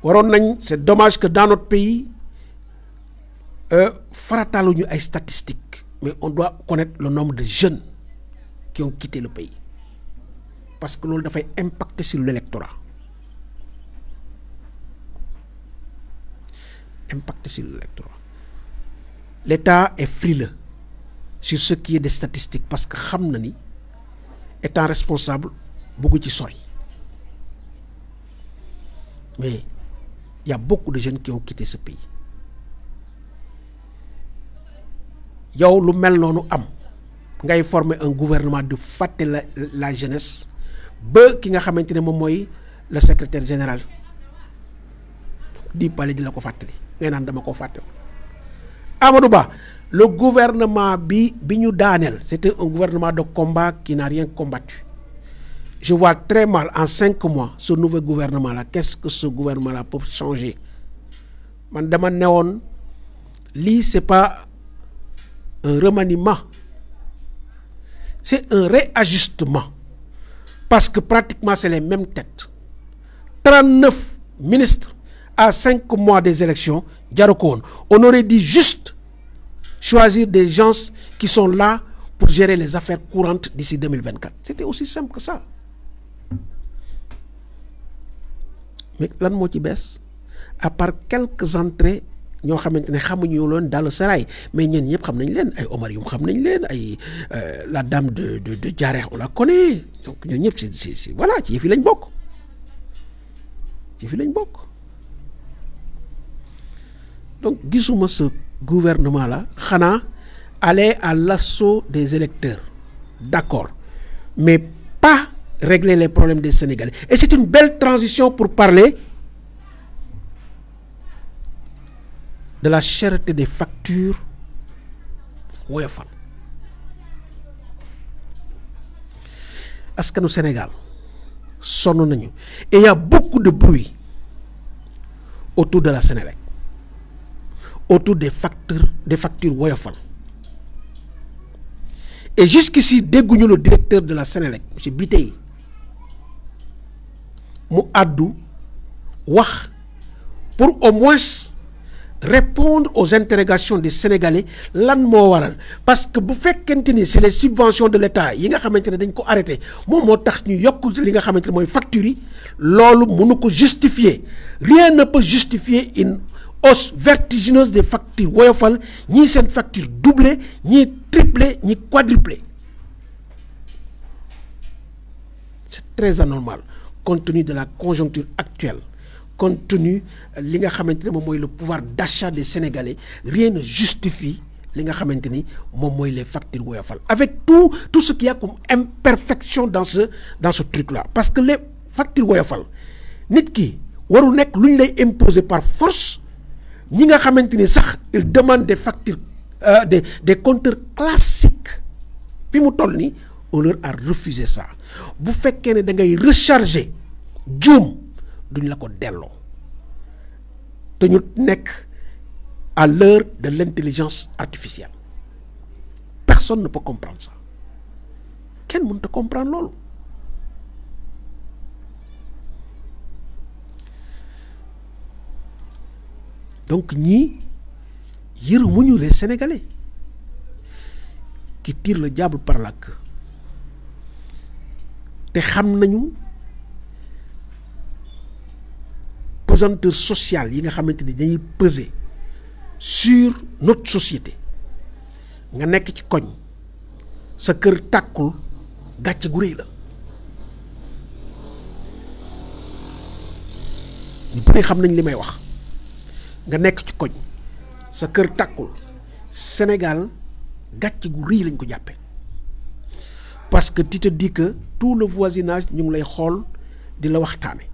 waroon nañ c'est dommage que dans notre pays farataaluñu ay statistiques mais on doit connaître le nombre de jeunes qui ont quitté le pays parce que loolu dafay impacter sur l'électorat l'État est frileux sur ce qui est des statistiques parce que xam na ni étant responsable bëggu ci sori mais il y a beaucoup de jeunes qui ont quitté ce pays yow lu mel noonu am ngay former un gouvernement de fàtte la jeunesse ba ki nga xamante ne moom mooy le secrétaire général di palais di la ko fàttali ngay naan dama ko fàtte Amadou Ba le gouvernement bi ñu daaneel c'était un gouvernement de combat qui n'a rien combattu je vois très mal en 5 mois ce nouveau gouvernement là qu'est-ce que ce gouvernement là peut changer man dama newoon lii c'est pas un remaniement, c'est un réajustement, parce que pratiquement c'est les mêmes têtes. 39 ministres à 5 mois des élections, on aurait dit juste choisir des gens qui sont là pour gérer les affaires courantes d'ici 2024. C'était aussi simple que ça. Mais lan moo ci bees à part quelques entrées ñoo xamante ne xamuñu loon dans le sérail, mais ñenn ñëpp xam nañ leen, ay Omar Youm xam nañ leen, ay la dame de Diarère on la connaît, donc ñoo ñëpp c'est voilà ci yëf yi lañ bokk, ci yëf yi lañ bokk. Donc gisuma ce gouvernement là xanaa aller à l'assaut des électeurs, d'accord, mais pas régler les problèmes des Sénégalais. Et c'est une belle transition pour parler de la cherté des factures woyofal. Askanu Sénégal sonn nañu et il y a beaucoup de bruit autour de la Sénélec, autour des factures woyofal. Et jusqu'ici dégguñu le directeur de la Sénélec monsieur Bitèye mu àddu wax pour au moins répondre aux interrogations des Sénégalais lan moo waral, parce que bu fekkente ni c'est les subventions de l'État yi nga xamante ne dañ ko arrêté moom moo tax ñu yokk li nga xamante ne mooy factures yi, loolu mënu ko justifier. Rien ne peut justifier une hausse vertigineuse des factures woyofal, ñii seen facture doublée, ñii triplée, ñii quadruplée. C'est très anormal compte tenu de la conjoncture actuelle, compte tenu li nga xamante ne moom mooy le pouvoir d'achat des Sénégalais. Rien ne justifie li nga xamante ni moom mooy les factures woyofal, avec tout ce qu'il y a comme imperfection dans ce truc là. Parce que les factures woyofal nit ki waru nekk lu ñu lay imposer par force. Ñi nga xamante ni sax il demande des factures des compteurs classiques fi mu toll nii on leur a refusé ça. Bu fekkee ne da ngay recharger juum duñ la ko delloo te ñu nekk à l'heure de l'intelligence artificielle. Personne ne peut comprendre ça, kenn mënut a comprendre loolu. Donc ñii yërëmuñu les Sénégalais qui tirent le diable par la queue te xam nañu pesanteur sociale yi nga xamante ni dañuy peser sur notre société. Nga nekk ci koñ sa kër tàkkul gàcce gu rëy la. ñu bëri xam nañ li may wax. Nga nekk ci koñ sa kër tàkkul, Sénégal gàcce gu rëy lañ ko jàppe, parce que tu te dis que tout le voisinage ñu ngi lay xool di la waxtaane.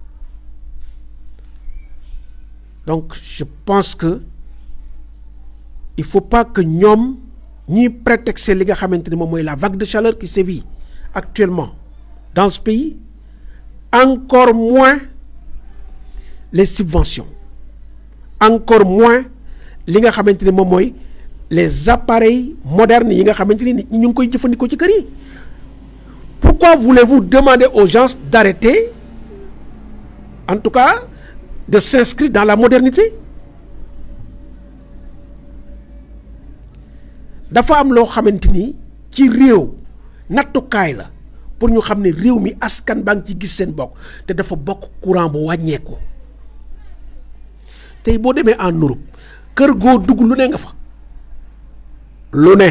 Donc je pense que il faut pas que ñoom ñiy prétexter li nga xamante ni moom mooy la vague de chaleur qui sévit actuellement dans ce pays, encore moins les subventions, encore moins li nga xamante ni moom mooy les appareils modernes yi nga xamante ni nit ñi ñu ngi koy jëfandikoo ci kër yi. Pourquoi voulez-vous demander aux gens d'arrêter, en tout cas de s'inscrire dans la modernité? Dafa am loo xamante ni ci réew nattukaay la pour ñu xam ne réew mi askan baa ngi ci gis seen bokk te dafa bokk courant bu wàññeeku. Tey boo demee en Europe kër goo dugg lu ne nga fa, lu ne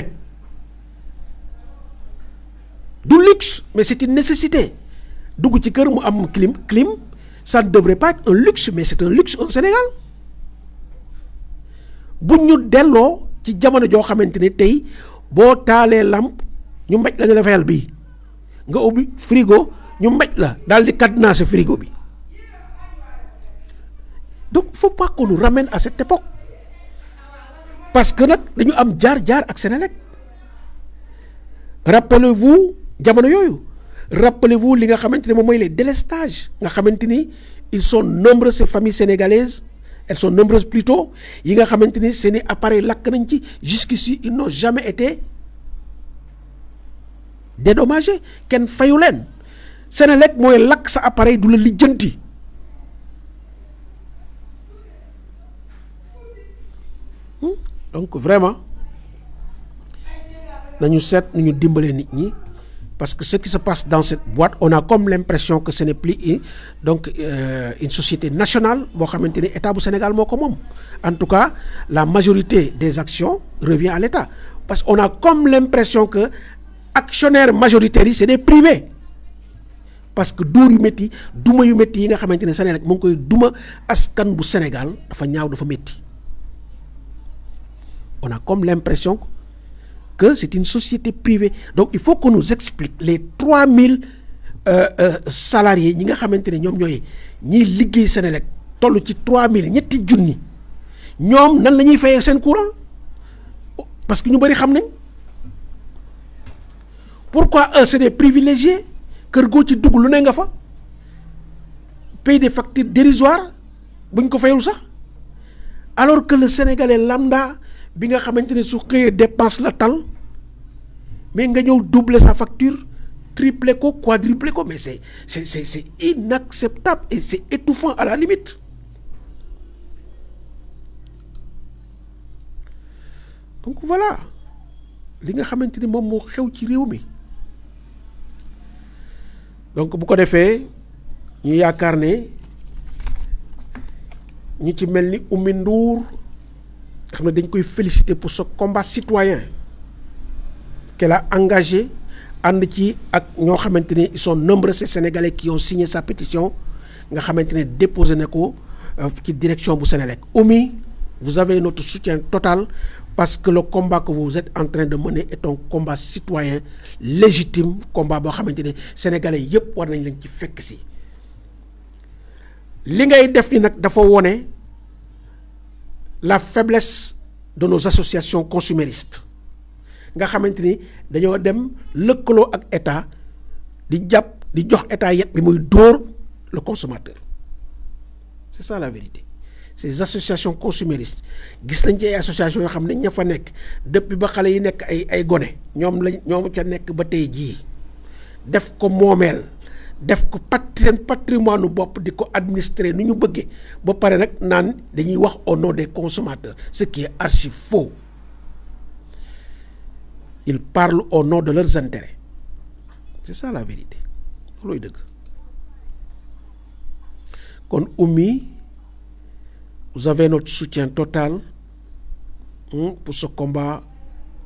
du luxe mais c'est une nécessité. Dugg ci kër mu am clim, ça ne devrait pas être un luxe, mais c'est un luxe au Sénégal. Bu ñu delloo ci jamono joo xamante ni tey boo taalee lampe ñu mbaj la ne la fayal bii, nga ubbi frigo ñu mbaj la daal di cadenasse frigo bi. Donc il ne faut pas qu'on nous ramène à cette époque, parce que nag dañu am jaar-jaar ak Sénélec. Rappelez-vous jamono yooyu, rappelez-vous li nga xamante ne moom mooy les délestages nga xamante ni ils sont nombreux ces familles sénégalaises elles sont nombreuses plutôt yi nga xamante ni seeni appareil lakk nañ ci jusqu'ici ils n'ont jamais été dédommagés kenn fayu leen Senelec mooy lakk sa appareil du la lijjanti donc vraiment nañu seet nu ñu dimbalee nit ñi parce que ce qui se passe dans cette boîte on a comme l'impression que ce n'est plus une société nationale boo xamante ni état bu Sénégal moo ko moom en tout cas la majorité des actions revient à l'état parce qu'on a comme l'impression que actionnaires majoritaires yi c'est des privés parce que dóor yu métti duma yu métti yi nga xamante ne Senelec mu ngi koy duma askan bu Sénégal dafa ñaaw dafa métti on a comme l'impression que c'est une société privée donc il faut qu'on nous explique les 3000 salariés ñi nga xamante ne ñoom ñooy ñiy liggéey Senelec toll ci 3000 ñetti junni ñoom nan la ñuy fayee seen courant parce que ñu bëri xam nañ pourquoi eux c'est des privilégiés kër goo ci dugg lu ne nga fa paye des factures dérisoires buñ ko fayul sax alors que le Sénégalais lambda bi nga xamante ne su xëyee dépense la tal mais nga ñëw doubler sa facture tripler ko quadrupler ko mais c'est inacceptable et c'est étouffant à la limite donc voilà li nga xamante ni moom moo xew ci réew mi donc bu ko defee ñu yaakaar ne ñi ci mel ni Oumy Ndour xam ne dañ koy féliciter pour ce combat citoyen qu'elle a engagé ànd ci ak ñoo xamante ne ils sont nombreux ces Sénégalais qui ont signé sa pétition nga xamante ne déposé na ko ci direction bu Senelec Oumy vous avez notre soutien total parce que le combat que vous êtes en train de mener est un combat citoyen légitime combat boo xamante ne Sénégalais yépp war nañ leen ci fekk si li ngay def ni nag dafa wone la faiblesse de nos associations consuméristes nga xamante ni dañoo dem lëkkaloo ak état di jàpp di jox état yet bi muy dóor le consommateur c'est ça la vérité ces associations consuméristes gis nañ ci ay associations yoo xam ne ña fa nekk depuis ba xale yi nekk ay gone ñoom ca nekk ba tey jii def ko moomeel def ko seen patrimoine nu bopp di ko administrer nu ñu bëggee ba pare nag naan dañuy wax au nom des consommateurs ce qui est archi faux ils parlent au nom de leurs intérêts c'est ça la vérité loolooy dëgg kon Oumy vous avez notre soutien total pour ce combat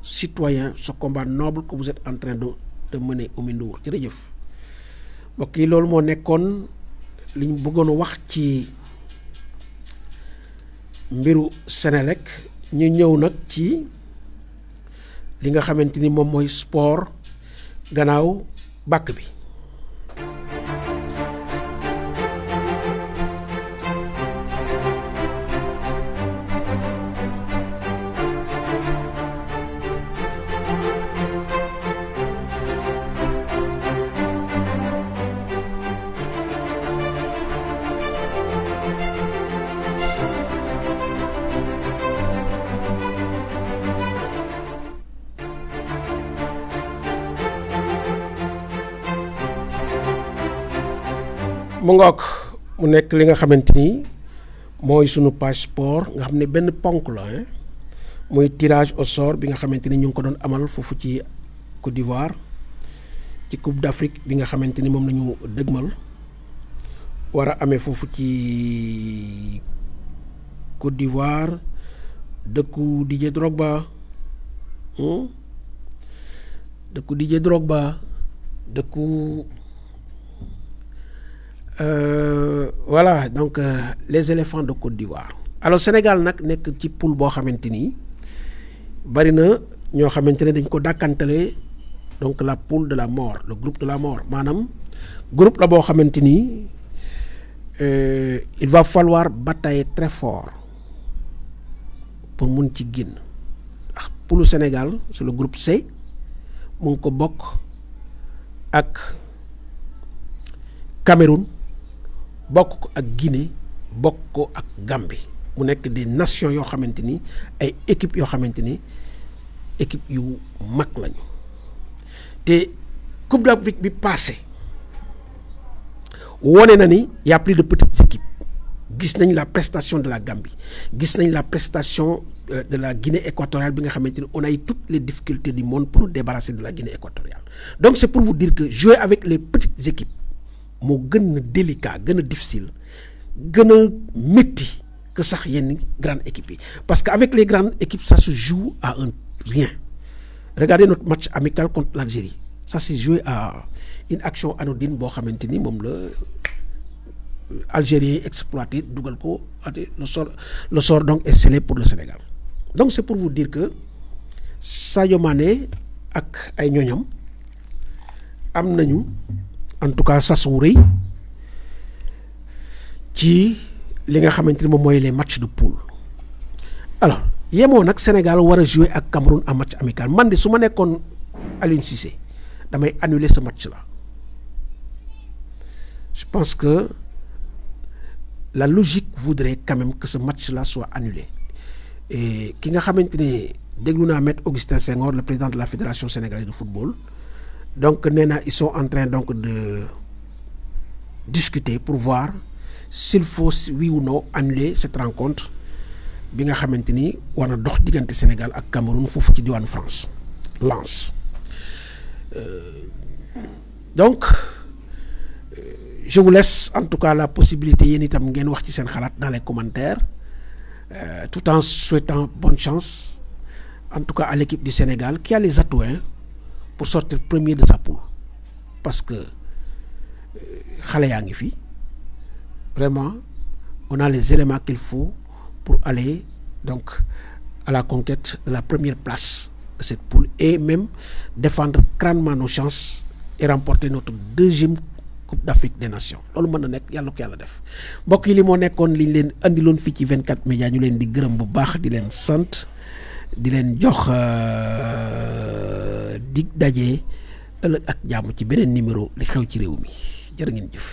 citoyen ce combat noble que vous êtes en train de mener Oumy Ndour jërëjëf mbokk yi loolu moo nekkoon li ñu bëggoon wax ci mbiru Senelec ñu ñëw nag ci li nga xamante ni moom mooy sport gannaaw bàkk bi mu ngoog mu nekk li nga xamante ni mooy sunu page sport nga xam ne benn ponk la muy tirage au sort bi nga xamante ni ñu ngi ko doon amal foofu ci Côte d'Ivoire ci Coupe d'Afrique bi nga xamante ni moom nañu dëgmal war a amee foofu ci Côte d'Ivoire dëkku Didier Drogba dëkku voilà donc les éléphants de Côte d'Ivoire alors Sénégal nag nekk ci poule boo xamante ni bari na ñoo xamante ne dañ ko dàkkantale donc la poule de la mort le groupe de la mort maanaam groupe la boo xamante ni il va falloir batailler très fort pour mun ci génn ndax poule Sénégal c'est le groupe C mu ngi ko bokk ak Cameroun bokk ko ak Guinée bokk ko ak Gambie mu nekk des nations yoo xamante ni ay équipes yoo xamante ni équipe yu mag lañu te Coupe d'Afrique bi passé wone na ni y a plus de petites équipes gis nañ la prestation de la Gambie gis nañ la prestation de la Guinée équatoriale bi nga xamante ni on a eu toutes les difficultés du monde pour nous débarrasser de la Guinée équatoriale donc c'est pour vous dire que jouer avec les petites équipes moo gën a délicat gën a difficile gën a métti que sax yenn grandes équipes yi parce que avec les grandes équipes ça se joue à un rien. Regardez notre match amical contre l'Algérie ça s'est joué à une action anodine boo xamante ni moom la Algérie exploité dugal ko le sort donc est scellé pour le Sénégal donc c'est pour vous dire que Sadio Mané ak ay ñoñam am nañu en tout cas sas wu rëy ci li nga xamante ni moom mooy les matchs de poule alors yemoo nag Sénégal war a jouer ak Cameroun en match amical man de su ma nekkoon Aliou Cissé damay annuler ce match là je pense que la logique voudrait quand même que ce match là soit annulé et ki nga xamante ne déglu naa Maître Augustin Senghor le président de la Fédération sénégalaise de football donc nee na ils sont en train donc de discuter pour voir s'il faut oui ou non annuler cette rencontre bi nga xamante ni war na dox diggante Sénégal ak Cameroun foofu ci diwaanu France Lens donc je vous laisse en tout cas la possibilité yéen itam ngeen wax ci seen xalaat dans les commentaires tout en souhaitant bonne chance en tout cas à l'équipe du Sénégal qui a les atouts pour sortir premier de sa poule parce que xale yaa ngi fi vraiment on a les éléments qu'il faut pour aller donc à la conquête de la première place de cette poule et même défendre crânement nos chances et remporter notre deuxième Coupe d'Afrique des Nations loolu mën na nekk yàlla ko yàlla def mbokk yi li moo nekkoon li ñu leen andiloon fii ci 24 médias ñu leen di gërëm bu baax di leen sant di leen jox dig daje ëllëg ak jàmm ci beneen numéro li xew ci réew mi jërë ngeen jëf.